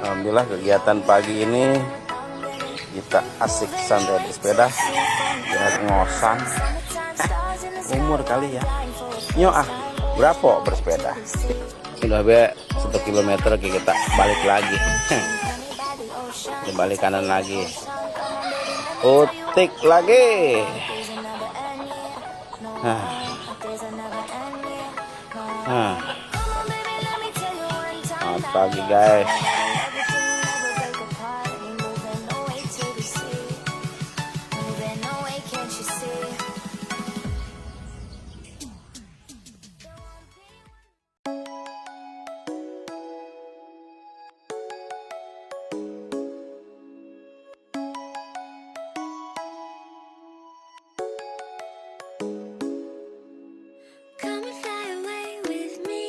Alhamdulillah kegiatan pagi ini kita asik santai bersepeda, jangan ngosan. Umur kali ya. Nyo berapa bersepeda? Udah be 1 kilometer kita balik lagi. Kita balik kanan lagi. Utik lagi. Selamat pagi guys. Come and fly away with me.